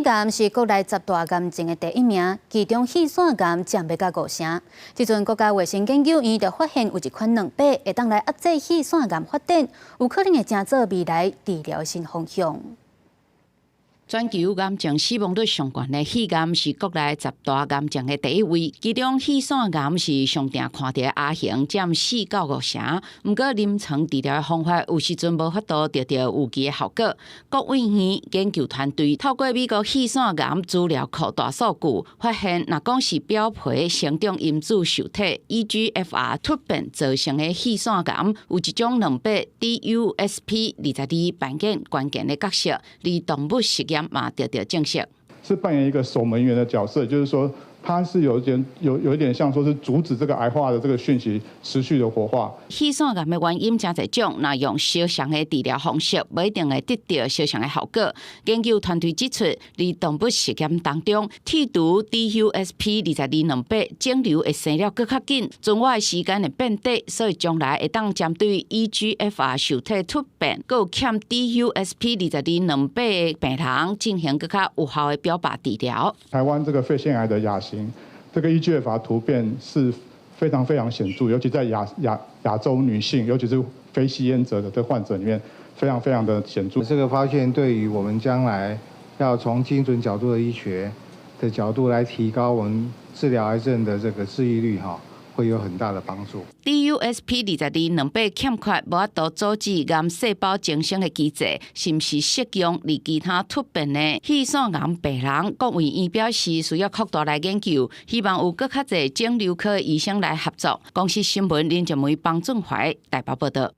癌是國內十大癌症的第一名，其中肺腺癌佔欲到五成。這陣國家衛生研究院就發現有一款卵白會當來壓制肺腺癌發展，有可能會成做未來治療的新方向。全球癌症死亡率上懸的肺癌是國內十大癌症的第一位，其中肺腺癌是上定看著的亞型，佔四到五成。毋過臨床治療的方法有時陣無法度得著預期的效果。國衛院研究團隊透過美國肺腺癌資料庫大數據，發現若講是表皮生長因子受體 EGFR 突變造成的肺腺癌，有一種蛋白 DUSP 22扮演關鍵的角色，而動物實驗嘛得著證實，是扮演一個守門員的角色，就是說，它是有一點有一點像說是阻止這個癌化的這個訊息持續的活化。肺腺癌的原因誠濟種，若用相仝的治療方式，無一定會得著相仝的效果。研究團隊指出，佇動物實驗當中，剔除 DUSP 22蛋白，腫瘤會生了閣較緊，存活的時間會變短，所以將來會當針對 EGFR 受體突變，閣有欠 DUSP 22蛋白的病人進行閣較有效的標靶治療。台灣這個肺腺癌的亞型，這個 EGFR 突變是非常非常顯著，尤其在亞洲女性，尤其是非吸菸者的這患者裡面，非常非常的顯著。這個發現對於我們將來要從精準角度的醫學的角度來提高我們治療癌症的這個治癒率，哈，會有很大的幫助。 DUSP 22蛋白欠缺，無法度阻止癌細胞增生的機制，是毋是適用佇其他突變的肺腺癌病人？國衛院表示需要擴大來研究，希望有閣較濟腫瘤科醫生來合作。公視新聞林靜梅、方俊懷台北報導。